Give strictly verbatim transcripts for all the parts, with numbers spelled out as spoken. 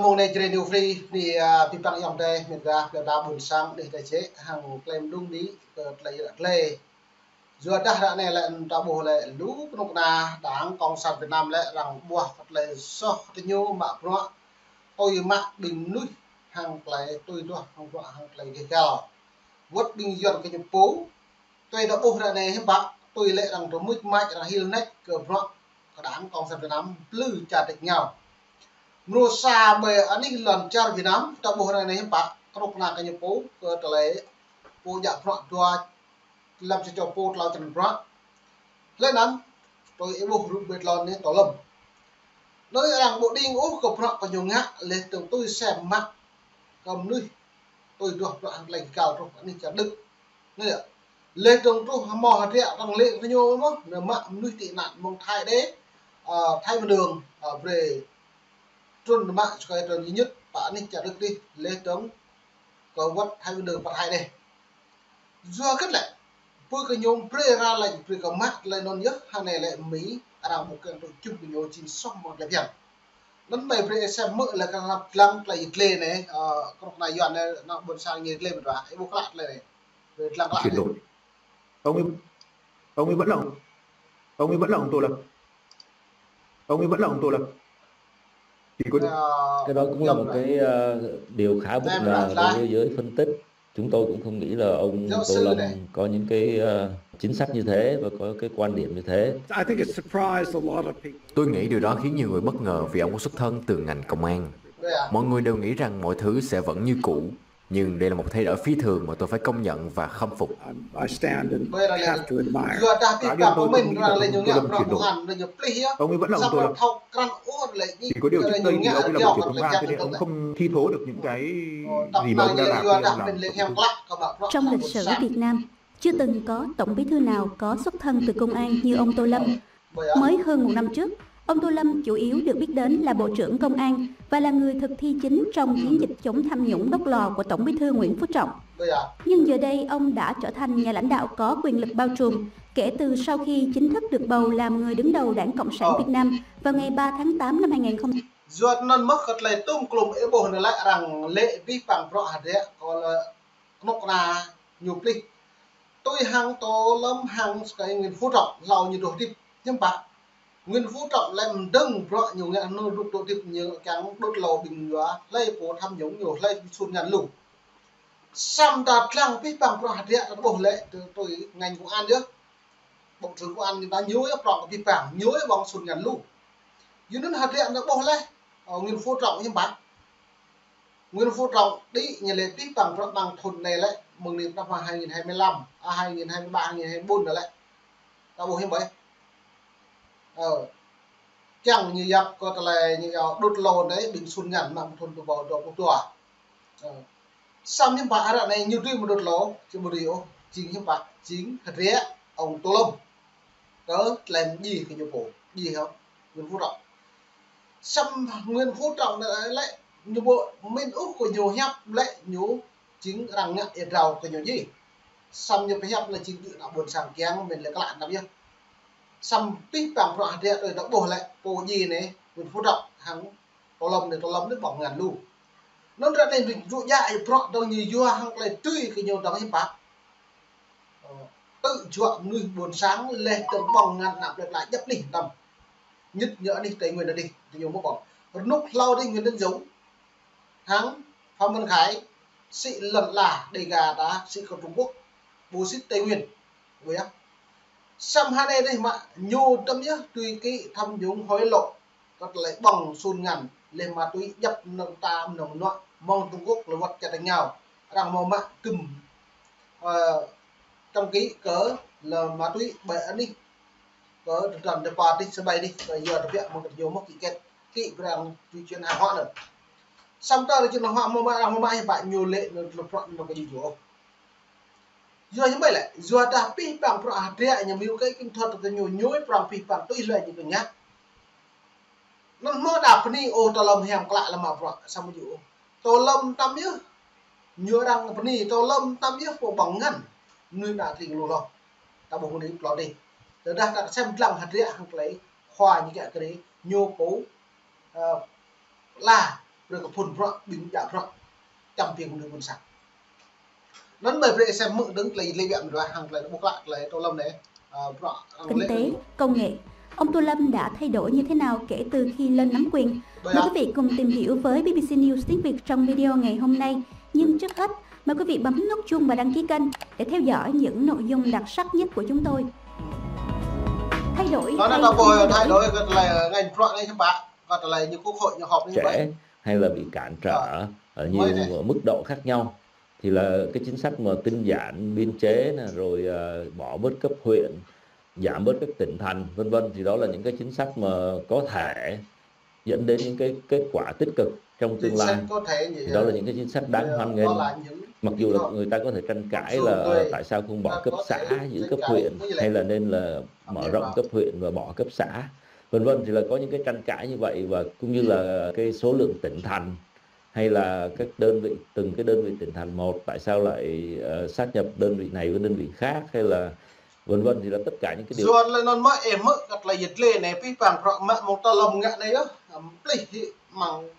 Mông anai Jrai New Free, anai, a, abih bang ayŏng adơi, met wa, plei pla ƀôn sang, anih dêh čĕ, hăng tơlơi mơđung đĭ, kơ tơlơi ră tơlơi. Yua dah ră anai lĕ ta ƀuh lĕ lu kơnuk kơna Đảng Cộng sản Việt Nam lĕ arăng ƀuah kơ tơlơi soh kơ tơñu mă bruă, tui mă ƀing mơnuih hăng tơlơi tui duah hăng bruă hăng tơlơi gêh gal. Wơ̆t ƀing Yuan kơ ñu pô, tui ta ƀuh ră anai hiư̆m pă, tui lĕ arăng tơmuč mač arăng hil nač kơ bruă kơ Đảng Cộng sản Việt Nam plư čar tač rơngiao. Mrô sa ƀơi anih lŏn čar Việt Nam, ta ƀuh ră anai hiư̆m pă, kơnuk kơna kơ ñu pô, kơ tơlơi pô djă bruă dua lăm sa čô pô tlâo črăn bruă. Lĕ anŭn, tui ih ƀuh rup ƀơi tlôn anai tô lŏm. Anai arăng ƀu đing ôh kơ bruă kơ ñu ngă, leh dơ̆ng tui sem mă kơ mơnuih tui duah bruă hăng tơlơi gêh gal truh anih čar Đức. Anai yơh. Leh dơ̆ng truh hmâo hơdră arăng lĕ kơ ñu mơ̆n, ñu mă mơnuih tị nạn mơ̆ng Thái đê, a, Thái Bình Dương, a, brơi trŭn mă sơkai trŭn ñu ñŭt pơ anih čar Đức dih, leh dơ̆ng kơ wơ̆t Thái Bình Dương pơ Thái đê. Yua hơget lĕ, pơ kơ ñu brơi ra lĕ brơi kơ mă tơlơi anŭn yơh, hăng anai lĕ Mi arăng ƀu kiăng tŭ čŭm kơ ñu jing soh mơ̆ng tơlơi phiăn. Anŭn mơi brơi sem mơ̆ lĕ kơ anăp lăng tơlơi yit lĕ anai, ơ, kơnuk kơna Yuan anai, ană ƀôn sang ñu yit lĕ mơ̆n wa, ih ƀuh klă tơlơi anai. Brơi lăng klă Chuyển anai. Đổi. Ông ấy, ông ấy vẫn là, ông ấy vẫn là ông Tô Lâm. Ông ấy vẫn là ông Tô Lâm. Chỉ có Cái đó cũng là một cái, ờ, điều khá bất ngờ đối với giới phân tích. Chúng tôi cũng không nghĩ là ông Tô Lâm có những cái, ờ, chính sách như thế và có cái quan điểm như thế. I think it surprised a lot of people. Tôi nghĩ điều đó khiến nhiều người bất ngờ vì ông có xuất thân từ ngành công an. Mọi người đều nghĩ rằng mọi thứ sẽ vẫn như cũ, nhưng đây là một thay đổi phi thường mà tôi phải công nhận và khâm phục. I stand and have to admire. Cá nhân tôi, tôi nghĩ là Tô Lâm chuyển đổi. Ông ấy vẫn là ông Tô Lâm. Chỉ có điều trước đây thì ông ấy là bộ trưởng công an, cho nên ông không thi thố được những cái gì mà ông đã làm, khi ông làm tổng bí thư. Trong lịch sử Việt Nam, chưa từng có tổng bí thư nào có xuất thân từ công an như ông Tô Lâm. Mới hơn một năm trước, ông Tô Lâm chủ yếu được biết đến là Bộ trưởng Công an và là người thực thi chính trong chiến dịch chống tham nhũng đốt lò của Tổng bí thư Nguyễn Phú Trọng. Nhưng giờ đây, ông đã trở thành nhà lãnh đạo có quyền lực bao trùm kể từ sau khi chính thức được bầu làm người đứng đầu Đảng Cộng sản Việt Nam vào ngày ba tháng tám năm hai nghìn không trăm. Yua anŭn mơ̆ kơ tơlơi tŭm klum ih ƀuh anai lĕ arăng lĕ abih bang bruă hơdră kơ lĕ kơnuk kơna ñu plih. Tui hăng Tô Lâm hăng sơkai Nguyễn Phú Trọng hlâo ñu dŏ hơdip hiư̆m pă. Nguyễn Phú Trọng lĕ mơ̆ng dơ̆ng bruă ñu ngă anŭn dŏ dŏ hơdip ñu kiăng đốt lò ƀing yua hlơi pô tham nhũng ñu hlơi sun ngăn lu. Samơ̆ ta lăng abih bang bruă hơdră ta ƀuh lĕ tui, tui ngành công an yơh. Bộ trưởng công an ñu ta ñu yơh prŏng kơ abih bang, ñu yơh ƀơ̆ng sun ngăn lu. Yua anŭn hơdră ta ƀuh lĕ, ơ, Nguyễn Phú Trọng hiư̆m pă. Nguyễn Phú Trọng đĭ ñu lĕ abih bang bruă mơ̆ng thŭn anai lĕ, mơ̆ng anai năm hai nghìn hai mươi lăm, à, hai nghìn hai mươi ba, hai nghìn hai mươi bốn anai lĕ. Ta ƀuh hiư̆m pă. Ơ, kiăng ñu yap kơ tơlơi ñu yap đốt lò anai ƀing sun ngăn mơ̆ng thŭn dua rơbâo dua pluh dua. Ơ. Samơ̆ hiư̆m pă ră anai ñu dưi mơ̆ đốt lò, či mơ̆ dưi ôh, jing hiư̆m pă, jing hơdră ông Tô Lâm. Kơ tơlơi djai kơ ñu pô, djai hŏ, Nguyễn Phú Trọng. Samơ̆ Nguyễn Phú Trọng anai lĕ, ñu ƀu mĭn ôh kơ ñu hiăp lĕ ñu jing arăng ngă ia drao kơ ñu djai. Samơ̆ ñu pơhiăp lĕ jing djơ̆ ană ƀôn sang kiăng mĭn lĕ klă anăm yơh. Samơ̆ abih bang bruă hơdră tui ta ƀuh lĕ pô djai anai Nguyễn Phú Trọng hăng Tô Lâm anai, Tô Lâm anai ƀơ̆ng ngăn lu. Anŭn ră anai dŏ djă bruă dơ̆ng ñu yua hăng tơlơi tui kơ ñu dơ̆ng hiư̆m pă. Ơ, tơjuă mơnuih ƀôn sang leh dơ̆ng ƀơ̆ng ngăn ană plơi pla djăp anih tăm. Ñŭt ñu anih Tây Nguyên adih, tơ ñu mơ̆ ƀơ̆ng. Rơnŭk hlâo adih Nguyễn Tấn Dũng hăng Phạm Minh Khải, sĭ lŏn ala Đêga ta, sĭ kơ Trung Quốc, ƀu sĭ Tây Nguyên. Ƀu yơh. Samơ̆ hơnai adih mă ñu tăm yơh tui kơ tham nhũng hối lộ. Kơ tơlơi ƀơ̆ng sun ngăn, leh ma túy djăp mơnơ̆ng ta mơnơ̆ng mơnuă, mơ̆ng Trung Quốc lĕ wơ̆t čar tač rơngiao. Arăng hmâo mă tŭm, ơ, đăng ký kơ lĕ ma túy ƀơi anih. Kơ tơdron tơpă adih sơbai adih, kơ yua tơbiă mơ̆ng tơdjô mơ̆ ký kết, ký brang di chuyển hàng hóa anŭn. Samơ̆ tơlơi di chuyển hàng hóa hmâo mă, arăng hmâo mă hiư̆m pă ñu lĕ anŭn tơlơi bruă anŭn kơ ñu djơ̆. Yua hiư̆m pă lĕ, yua dah abih bang bruă hơdră ñu mơ̆ kơ kỹ thuật kơ ñu ñu prŏng abih bang tui hlơi ñu kơ ngă. Anŭn mơ̆ đa bơni ôh Tô Lâm hiam klă lăm mă bruă samơ̆ ñu ôh. Tô Lâm tăm yơh. Ñu arăng bơni Tô Lâm tăm yơh pô ƀơ̆ng ngăn. Mơnuih ană tring lu hloh. Ta ƀuh mơnuih plot adih. Tơdah ta sem lăng hơdră hăng tơlơi khua ñu kiăng kơ ñu pô, ơ, la Brơi kơ phŭn bruă, ƀing djă bruă. Čăm ƀing mơnuih ƀôn sang. Anŭn mơ̆ brơi sem mơ̆ dơ̆ng tơlơi lĕ biă mơ̆ hăng tơlơi ƀu klă tơlơi Tô Lâm anai. Ơ, bruă hăng Kinh tế, công nghệ. Ông Tô Lâm đã thay đổi như thế nào kể từ khi lên nắm quyền? Mời quý vị cùng tìm hiểu với B B C News tiếng Việt trong video ngày hôm nay. Nhưng trước hết, mời quý vị bấm nút chuông và đăng ký kênh để theo dõi những nội dung đặc sắc nhất của chúng tôi. Thay đổi hay thay đổi, thay đổi kơ tơlơi ngành bruă anai hiư̆m pă, kơ tơlơi ñu quốc hội ñu họp anai hiư̆m pă. Trẻ hay là bị cản trở ở nhiều mức độ khác nhau. Thì là cái chính sách mà tinh giản biên chế nè, rồi, ờ, bỏ bớt cấp huyện, giảm bớt các tỉnh thành, vân vân, thì đó là những cái chính sách mà có thể dẫn đến những cái kết quả tích cực trong tương lai. Thì đó là những cái chính sách đáng hoan nghênh. Mặc dù là người ta có thể tranh cãi là, ờ, tại sao không bỏ cấp xã, giữ cấp huyện, hay là nên là mở rộng cấp huyện và bỏ cấp xã, vân vân, thì là có những cái tranh cãi như vậy, và cũng như là cái số lượng tỉnh thành hay là các đơn vị, từng cái đơn vị tỉnh thành một, tại sao lại, ờ, sát nhập đơn vị này với đơn vị khác, hay là vân vân, thì là tất cả những cái điều. Yua tơlơi anŭn mơ̆, ơ, mơ̆ kơ tơlơi yet lĕ anai, pih pang bruă mă mơ̆ng Tô Lâm ngă anai yơh, ăm, plih hĭ mơ̆ng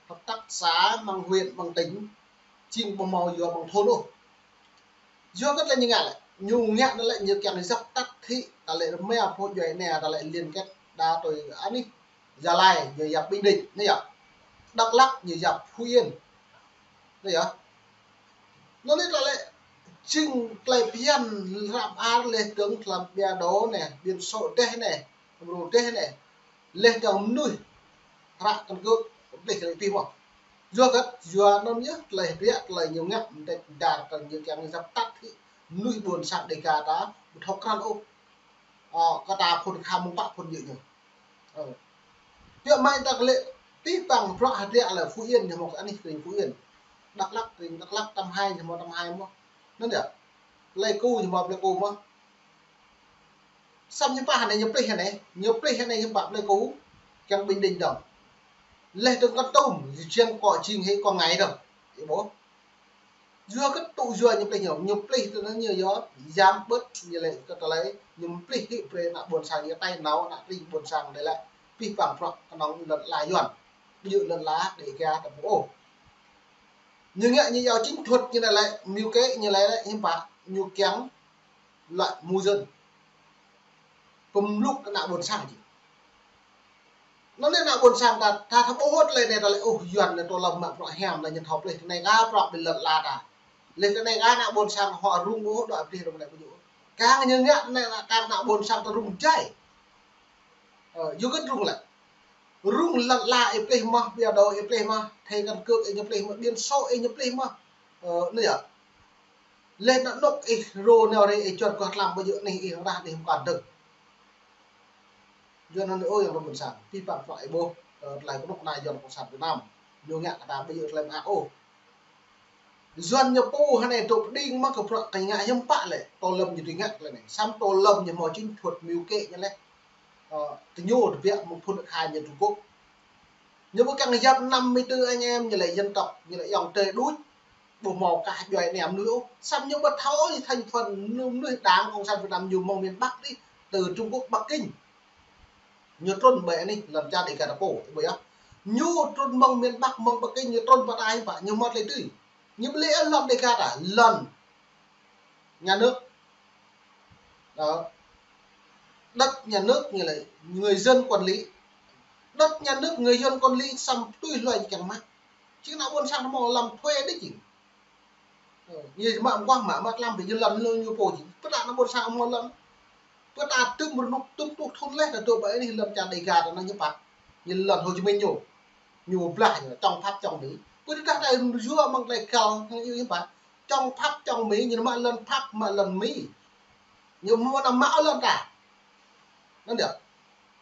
hợp tác xã, mơ̆ng huyện, mơ̆ng tỉnh, jing ƀu hmâo yua mơ̆ng thôn ôh. Yua kơ tơlơi ñu ngă lĕ, ñu ngă anŭn lĕ ñu kiăng dập tắt hĭ, tơlơi rơma pô djuai anai, tơlơi liên kết đa tui anih, Gia Lai, ñu yap Bình Định, anai yơh. Đắk Lắk, ñu yap Phú Yên, anai yơh. Anŭn lĕ tơlơi jing tơlơi phiăn răm ar lĕ dơ̆ng tlam ƀiă đô anai, biển số dêh anai, mrô dêh anai. Lĕ dơ̆ng mơnuih hră căn cước, plih kơ lĕ pih mơ̆. Yua kơ, yua anŭn yơh, tơlơi hơdră, tơlơi ñu ngă, mơ̆ng tơlơi dar kơ ñu kiăng dập tắt hĭ mơnuih ƀôn sang Đêga ta, ƀu thâo krăn ôh. Ơ, kơ ta phŭn kham mơ̆ng pă phŭn djơ̆ ñu. Ơ. Biă mă ta kơ lĕ, pih pang bruă hơdră lĕ Phú Yên ñu hmâo kơ anih kơ ring Phú Yên. Đắk Lắk, ring Đắk Lắk, Tam Hai ñu hmâo Tam Hai mơ̆. Anŭn yơh. Pleiku ñu hmâo Pleiku mơ̆. Samơ̆ ñu pă anai ñu plih anai, ñu plih anai ñu pă Pleiku, kiăng Bình Định dơ̆ng. Lĕ dơ̆ng Kon Tum, ñu jing kơ jing hĭ kơ ngai dơ̆ng. Ih ƀuh. Yua kơ tŭ yua ñu plih ñu, ñu plih tơlơi anŭn ñu yua, yam bơ̆t ñu lĕ kơ tơlơi, ñu plih hĭ brơi ană ƀôn sang ñu tai nao, ană tring ƀôn sang dêh lĕ, pih pang bruă kơnơ̆ng lŏn ala Yuan. Ƀu djơ̆ lŏn ala Đêga ta ƀu ôh. Ñu ngă ñu yua chiến thuật ñu lĕ, mưu kế ñu lĕ, hiư̆m pă, ñu kiăng lĕ mui dân. Pơmluk ană ƀôn sang jing. Anŭn lĕ ană ƀôn sang ta, ta thâo ƀuh hơt lĕ anai ta lĕ, ôh, Yuan anai Tô Lâm mă bruă hiam lĕ ñu thâo plih tơnai ka bruă ƀing lŏn ala ta. Lĕ tơnai ka ană ƀôn sang hŏ rŭng ôh, dŏ plih rŭng anai ƀu djơ̆. Kang ñu ngă anai kang ană ƀôn sang ta rŭng jai. Ơ, yua kơ rŭng lĕ. Rŭng lŏn ala ih plih mơ̆, ƀiă đô ih plih mơ̆, thẻ căn cước ih ñu plih mơ̆, biển số ih ñu plih mơ̆. Ơ, anai yơh. Lĕ anŭn anŏ ih rô nao rai ih čuăt kơ tlam ƀu djơ̆ anih ih rah anih mơkăn dơ̆ng. Yua anŭn ơi yang ƀôn sang, pih pang bruă ih ƀuh, ơ, tơlơi pơnuk anai Yuan Cộng sản Việt Nam. Ñu ngă kơ ta ƀu djơ̆ tơlơi mơak ôh. Yuan ñu pô hơnai dŏ pơđing mă kơ bruă kơ ngă hiư̆m pă lĕ, Tô Lâm ñu tui ngă tơlơi anai. Samơ̆ Tô Lâm ñu hmâo chiến thuật mưu kế ñu lĕ. Ơ, tơ ñu tơbiă mơ̆ng phŭn khai ñu Trung Quốc. Ñu ƀu kiăng yap năm mươi tư anh em, ñu lĕ dân tộc, ñu lĕ ayŏng adơi đôč. Ƀu hmâo kah djuai anai mơnuih ôh. Samơ̆ ñu ƀu thâo thành phần mơnuih Đảng Cộng sản Việt Nam ñu mơ̆ng miền Bắc dih, từ Trung Quốc Bắc Kinh. Ñu trŭn ƀơi anih lŏn čar Đêga ta pô, ih ƀuh yơh. Ñu trŭn mơ̆ng miền Bắc, mơ̆ng Bắc Kinh, ñu trŭn pơ anai pă, ñu mơ̆t lĕ tui. Ñu ƀu lĕ lŏn Đêga ta, lŏn nhà nước. Đó. Đất nhà nước ñu lĕ người dân quản lý. Đất nhà nước người dân quản lý samơ̆ tui hluai ñu kiăng mă. Jing ană ƀôn sang hmâo lăm thuê đôč jing. Ơ, ñu mă mơguah mă, mă tlam ƀing ñu lŏn lu ñu pô jing. Pơtă ană ƀôn sang hmâo lŏn. Pơtă tŭm rơnŭk tŭm tuh thŭn leh ta dŏ ƀơi anih lŏn čar Đêga ta anŭn ñu pă. Ñu lŏn Hồ Chí Minh ñu. Ñu blah ñu, chống Pháp chống Mỹ. Pơtă ta yua mơ̆ng tơlơi kal, ñu pă. Chống Pháp chống Mỹ, ñu mă lŏn Pháp, mă lŏn Mỹ. Ñu mơ̆ anăm mă lŏn ta. Anŭn yơh.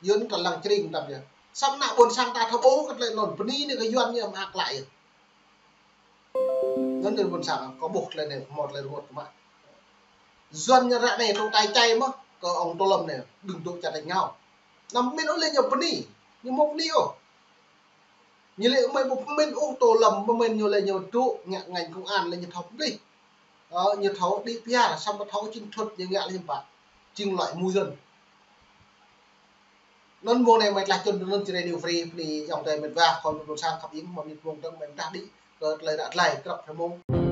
Yua anŭn ta lăng čring tăm yơh. Samơ̆ ană ƀôn sang ta thâo ƀuh kơ tơlơi anŭn, bơni anai kơ Yuan ñu mơak klă yơh. Anŭn ană ƀôn sang kơ ƀuh tơlơi anai, hmâo tơlơi rơngot kơ mă. Yuan ñu ră anai tŏ tai čai mơ̆, kơ ông Tô Lâm anai, đơ̆ng dŏ čar tač rơngiao. Anăm pơmĭn ôh lĕ ñu bơni, ñu ƀu bơni ôh. Ñu lĕ mơi ƀu pơmĭn ôh Tô Lâm, pơmĭn ñu lĕ ñu dŏ ngă ngành công an lĕ ñu thâo plih. Ơ, ñu thâo đĭ piar, samơ̆ thâo chiến thuật ñu ngă lĕ hiư̆m pă. Jing loại mui dân. Anŭn mông anai mơi tơlơi čun anŭn Jrai New Free, bơni ayŏng adơi met wa, khul ƀôn sang khăp ing, mơ̆ng mơnit mông dơ̆ng mơi pơdah đĭ kơ tơlơi ră tơlơi, krăp hơmông.